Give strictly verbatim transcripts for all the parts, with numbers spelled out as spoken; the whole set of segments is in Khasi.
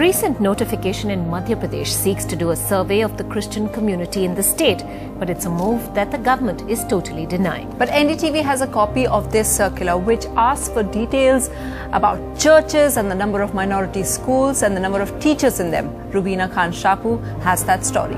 Recent notification in Madhya Pradesh seeks to do a survey of the Christian community in the state, but it's a move that the government is totally denying. But N D T V has a copy of this circular which asks for details about churches and the number of minority schools and the number of teachers in them. Rubina Khan Shapu has that story.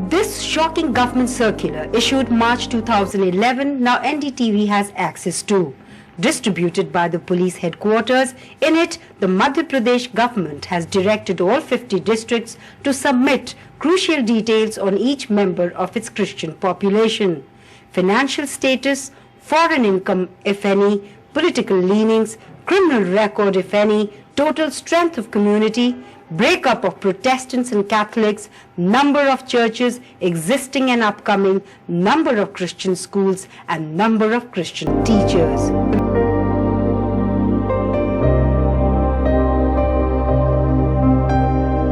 This shocking government circular, issued March two thousand eleven, now N D T V has access to. Distributed by the police headquarters, in it, the Madhya Pradesh government has directed all fifty districts to submit crucial details on each member of its Christian population: financial status, foreign income, if any, political leanings, criminal record, if any, total strength of community, breakup of Protestants and Catholics, number of churches existing and upcoming, number of Christian schools, and number of Christian teachers.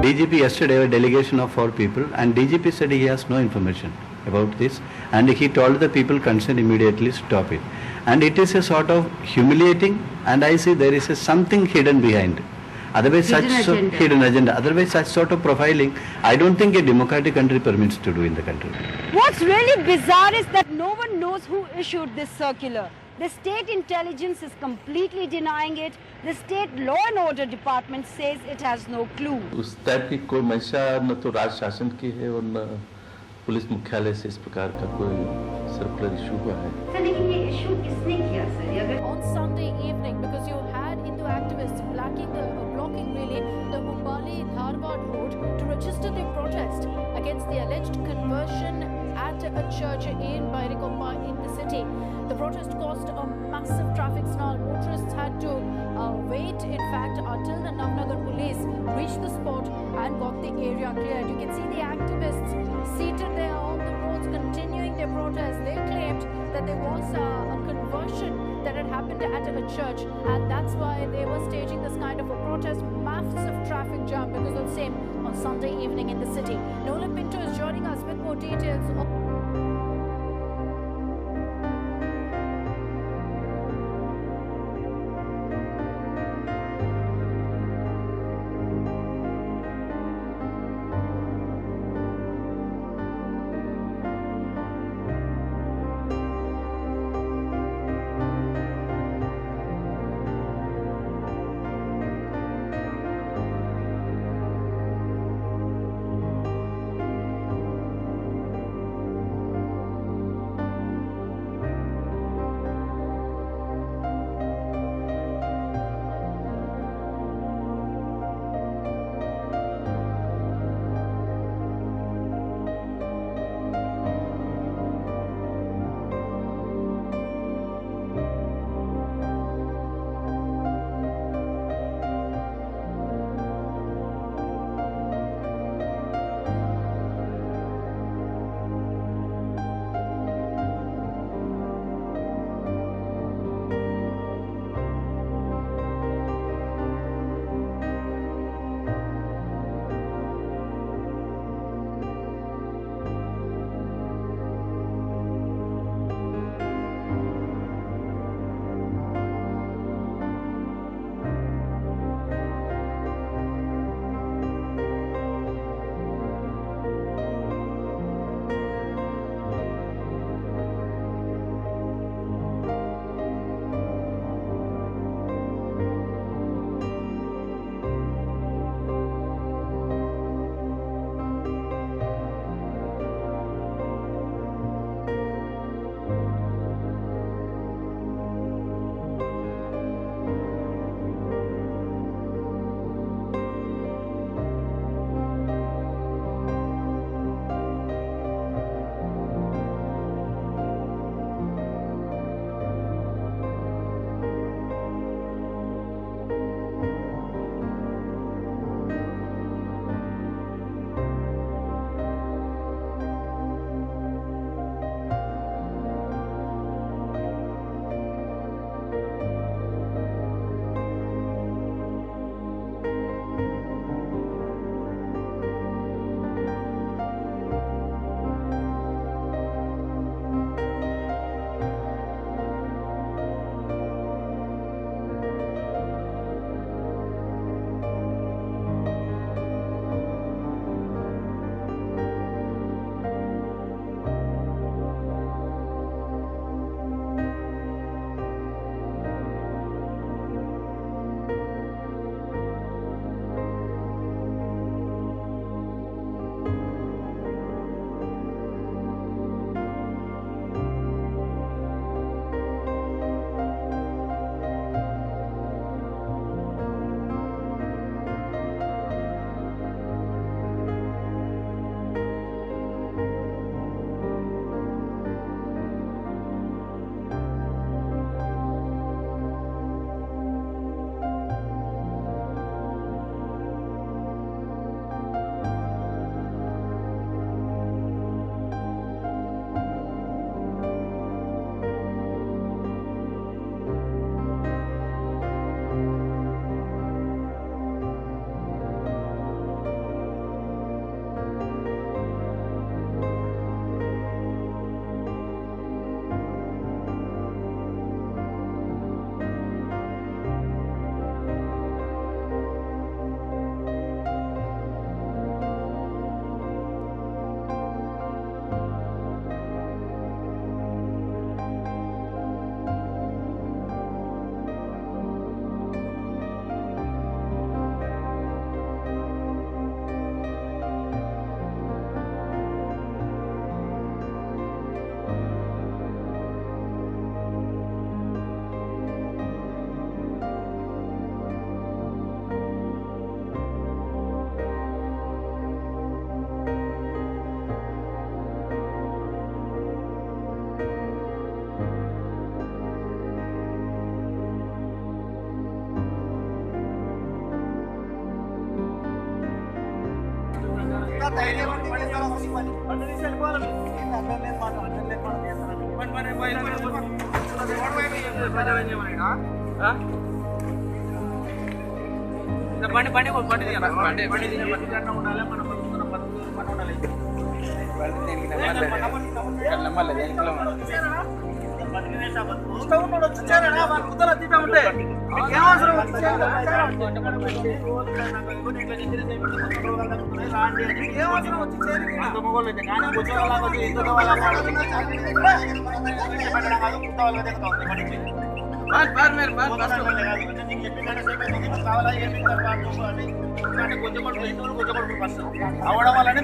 D G P yesterday, a delegation of four people, and D G P said he has no information about this, and he told the people concerned immediately stop it. And it is a sort of humiliating, and I see there is a something hidden behind. Otherwise, such so- hidden agenda. Otherwise, such sort of profiling, I don't think a democratic country permits to do in the country. What's really bizarre is that no one knows who issued this circular. The state intelligence is completely denying it. The state law and order department says it has no clue. उस टाइप की कोई मंशा न तो राज्य शासन की है और न पुलिस मुख्यालय से इस प्रकार का कोई सर्कुलर इशू हुआ है। सर, लेकिन ये इशू किसने किया सर? ये अगर On Sunday evening, because you had Hindu activists blocking the uh, blocking really the Umbali Dharwad road to register their protest against the alleged conversion at a church in Bairikomba in the city. The protest caused a massive traffic snarl. Motorists had to uh, wait, in fact, until the Navnagar police reached the spot and got the area cleared. You can see the activists seated there on the roads continuing their protest. They claimed that there was a, a conversion that had happened at a church, and that's why they were staging this kind of a protest. Massive traffic jam because of the same on Sunday evening in the city. Nola Pinto is joining us with more details.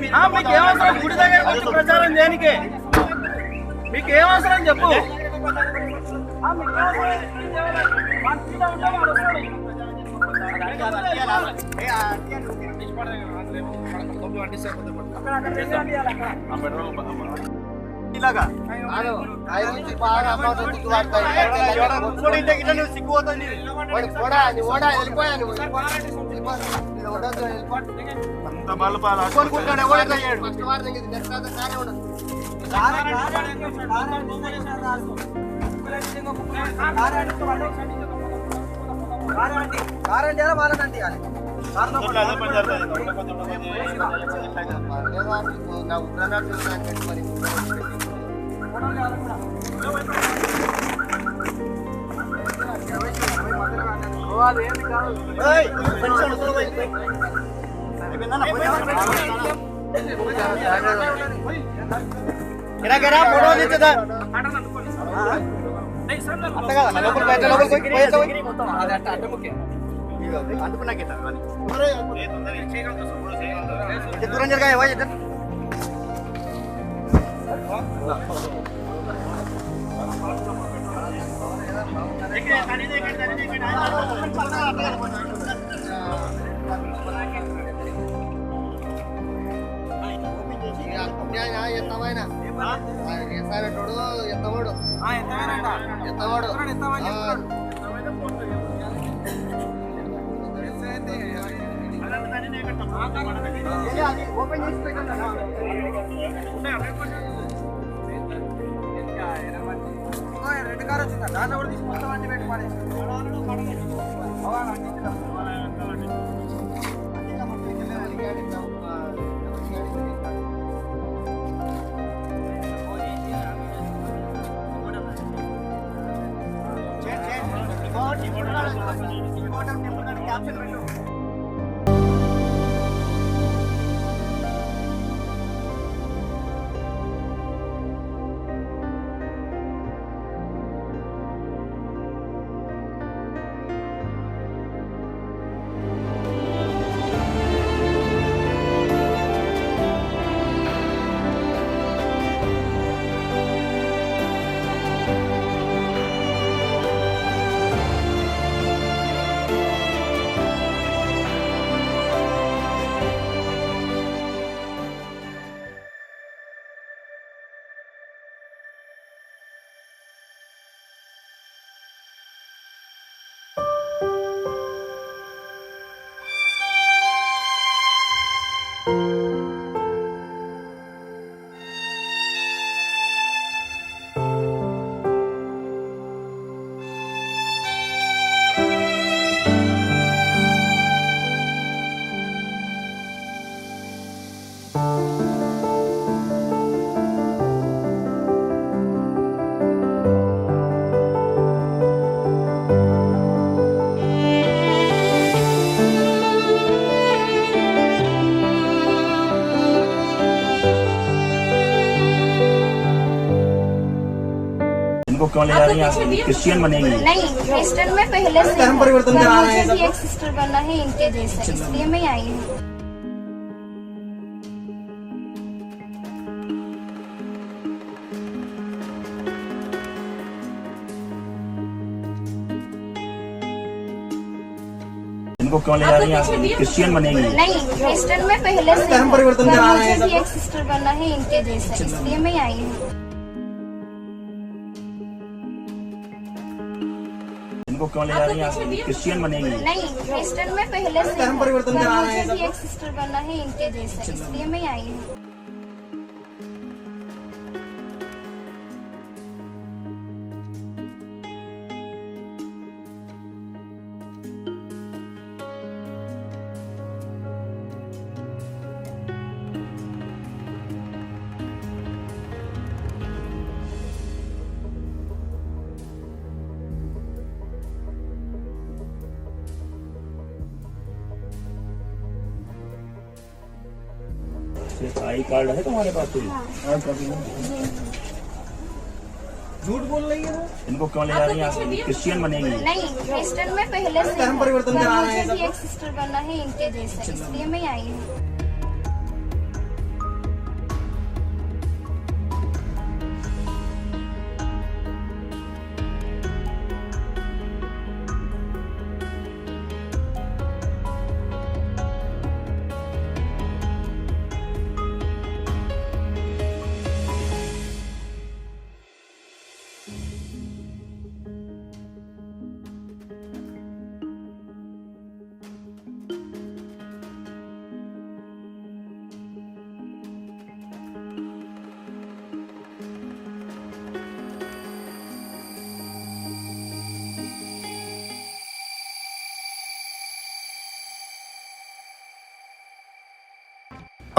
మీకు ఏమవసరం గుడి దగ్గర వచ్చి ప్రచారం చేయనికే? మీకు ఏమవసరం చెప్పు? ఇలాగా. అంత మళ్ళీ బాధ. గిరా గిరా ఫోటో తీస్తుందా? అంత కదా, లోపల పోయి, లోపల పోయి, పోయి, పోయి. అది అట్ట, అట్ట ముఖ్యం. అందుకున్నాకే. దూరం జరగా, ఎత్తవాడు. ఓపెన్ చేసి పెట్టండి. ఓ, రెండు కారు వచ్చిందా? దాంట్లో కూడా తీసుకొస్తామంటే పెట్టి పడేసి. इनको क्यों ले जा रही हैं आप? क्रिश्चियन बनेंगी? नहीं, क्रिश्चियन में पहले से हूँ। पर मुझे भी एक सिस्टर बनना है इनके जैसा, इसलिए मैं आई हूँ। इनको क्यों ले जा रही हैं आप? क्रिश्चियन बनेंगी? नहीं, क्रिश्चियन में पहले से हूँ। पर मुझे भी एक सिस्टर बनना है इनके जैसा, इसलिए मैं आई हूँ। तो क्यों ले जा रही हैं आप? क्रिश्चियन बनेंगी? नहीं, क्रिश्चियन में पहले से धर्म हूँ। परिवर्तन पर कराना है मुझे भी सबको। एक सिस्टर बनना है इनके जैसा, इसलिए मैं आई हूँ। सिर्फ आई कार्ड है तुम्हारे पास कोई? हाँ। झूठ बोल रही है वो। इनको क्यों ले जा रही हैं आप? क्रिश्चियन बनेंगी? नहीं, क्रिश्चियन में पहले से धर्म हूँ। परिवर्तन कराना है मुझे भी सबको। एक सिस्टर बनना है इनके जैसा, इसलिए मैं आई हूँ।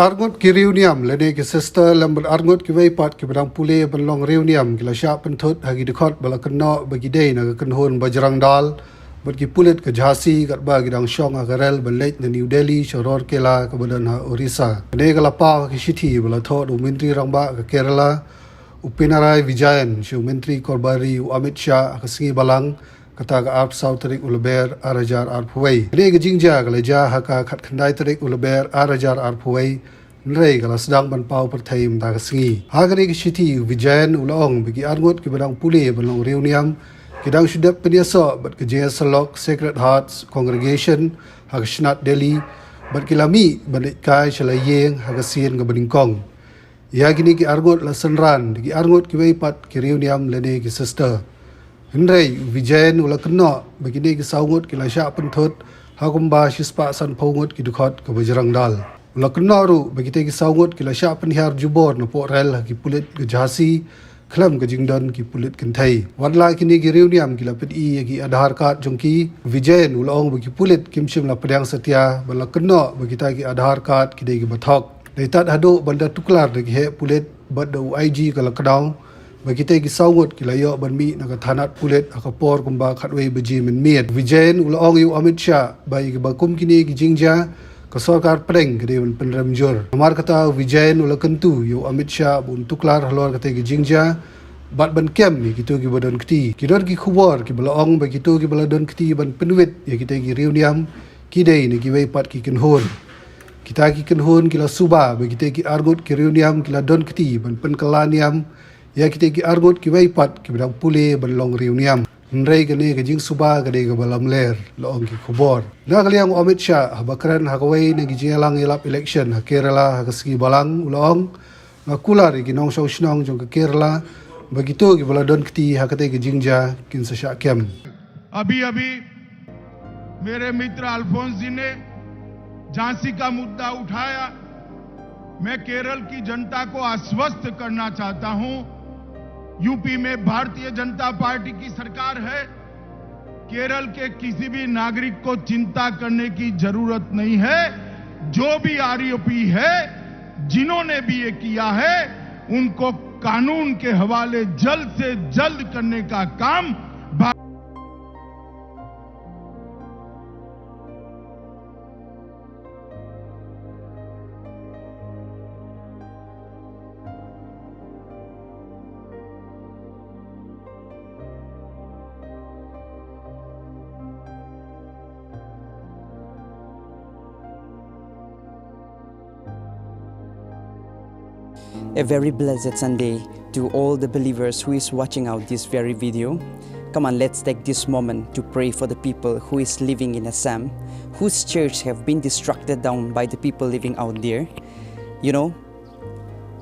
Arngut ki riewniam lane ki sister lem bad arngut kiwei pat kiba dang pule ban long riewniam ki la shah pynthut ha ki dkhot ba la kynnoh ba ki dei na ka kynhun Bajrang Dal bad ki pulit ka Jhansi katba ki dang shong ha ka rel ba leit na New Delhi sha Rourkela kaba don ha Orissa. Kane ka la paw ha ka shithi ba la thoh da u Myntri Rangbah ka Kerala u Pinarayi Vijayan sha u Myntri Korbari u Amit Shah ha ka sngi Balang, kata ka arphew saw tarik u Lber ar hajar arphew wei. Kane ka jingjia ka la jia ha ka khatkhyndai tarik u Lber ar hajar arphew wei, hynrei ka la sdang ban paw pyrthei mynta ka sngi. Ha kane ka shithi u Vijayan u la ong ba ki arngut kiba dang pule ban long riewniam ki dang shu dep pynïasoh bad ka jingïasyllok Sacred Hearts Congregation ha ka shnat Delhi bad ki la mih ban leit kai sha la ïing ha ka sien kaba nyngkong. Ïa kine ki arngut la synran da ki arngut kiwei pat ki riewniam lane ki sister. Hynrei u Vijayan u la kynnoh ba kine ki saw ngut ki la shah pynthut ha kumba shispah sanphew ngut ki dkhot ka Bajrang Dal. U la kynnoh ruh ba kite ki saw ngut ki la shah pynhiar jubor napoh rel ha ki pulit ka Jhansi khlem ka jingdon ki pulit kynthei. Wat la kine ki riewniam ki la pyni ïa ki Aadhaar card jong ki, u Vijayan u la ong ba ki pulit kim shym la pdiang satia bad la kynnoh ba kita ki Aadhaar card ki dei kiba thok. Dei tad haduh ban da tuklar da ki heh pulit bad da u I G ka Lucknow ba kite ki saw ngut ki la ïoh ban mih na ka thanat pulit ha ka por kumba khatwei baje mynmiet. U Vijayan u la ong ïa u Amit Shah ba ïa kiba kum kine ki jingjia ka sorkar pdeng ka dei ban pynrem jur. Namar kata u Vijayan u la kyntu ïa u Amit Shah ba un tuklar halor kata ka jingjia bad ban kem ïa kito kiba don kti. Ki don ki khubor kiba la ong ba kito kiba la don kti ban pynwit ïa kito ki riewniam ki dei na kiwei pat ki kynhun. Kita ki kynhun ki la suba ba kito ki arngut ki riewniam ki la don kti ban pynkylla niam ïa kito ki arngut kiwei pat kiba dang pule ban long riewniam. Hynrei kane ka jingsuba ka dei kaba lamler, la ong ki khubor. Na ka liang u Amit Shah haba kren ha kawei na ki jingïalang ïalap election ha Kerala ha ka sngi Balang u la ong, nga kular ïa ki nongshong shnong jong ka Kerala ba kito kiba la don kti ha kata ka jingjia kin sa shah kem. अभी अभी मेरे मित्र अल्फोंस जी ने झांसी का मुद्दा उठाया। मैं केरल की जनता को आश्वस्त करना चाहता हूं, यूपी में भारतीय जनता पार्टी की सरकार है। केरल के किसी भी नागरिक को चिंता करने की जरूरत नहीं है। जो भी आरोपी है, जिन्होंने भी ये किया है, उनको कानून के हवाले जल्द से जल्द करने का काम भा- A very blessed Sunday to all the believers who is watching out this very video. Come on, let's take this moment to pray for the people who is living in Assam, whose church have been destructed down by the people living out there. You know,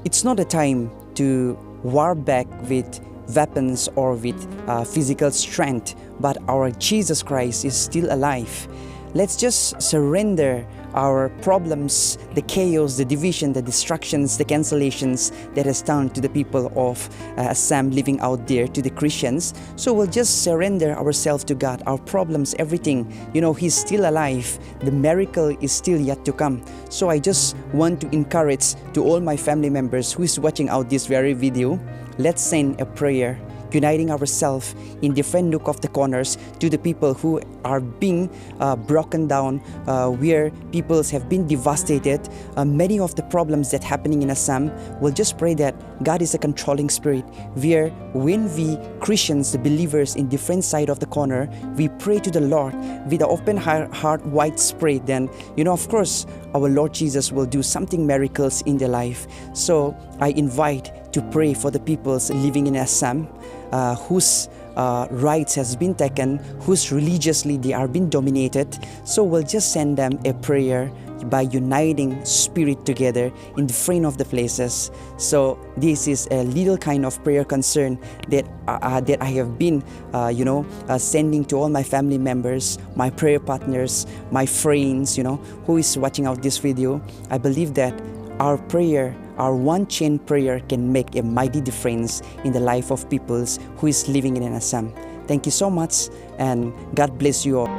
it's not a time to war back with weapons or with uh, physical strength, but our Jesus Christ is still alive. Let's just surrender our problems, the chaos, the division, the destructions, the cancellations that has done to the people of uh, Assam living out there, to the Christians. So we'll just surrender ourselves to God, our problems, everything. You know, He's still alive. The miracle is still yet to come. So I just want to encourage to all my family members who is watching out this very video, let's send a prayer, uniting ourselves in different nook of the corners to the people who are being uh, broken down, uh, where peoples have been devastated. Uh, many of the problems that happening in Assam, we'll just pray that God is a controlling spirit, where when we Christians, the believers in different side of the corner, we pray to the Lord with an open heart, heart widespread, then, you know, of course, our Lord Jesus will do something miracles in their life. So I invite to pray for the peoples living in Assam, uh, whose uh, rights has been taken, whose religiously they are being dominated. So we'll just send them a prayer by uniting spirit together in the front of the places. So this is a little kind of prayer concern that uh, uh, that I have been, uh, you know, uh, sending to all my family members, my prayer partners, my friends, you know, who is watching out this video. I believe that our prayer, our one chain prayer, can make a mighty difference in the life of peoples who is living in Assam. Thank you so much, and God bless you all.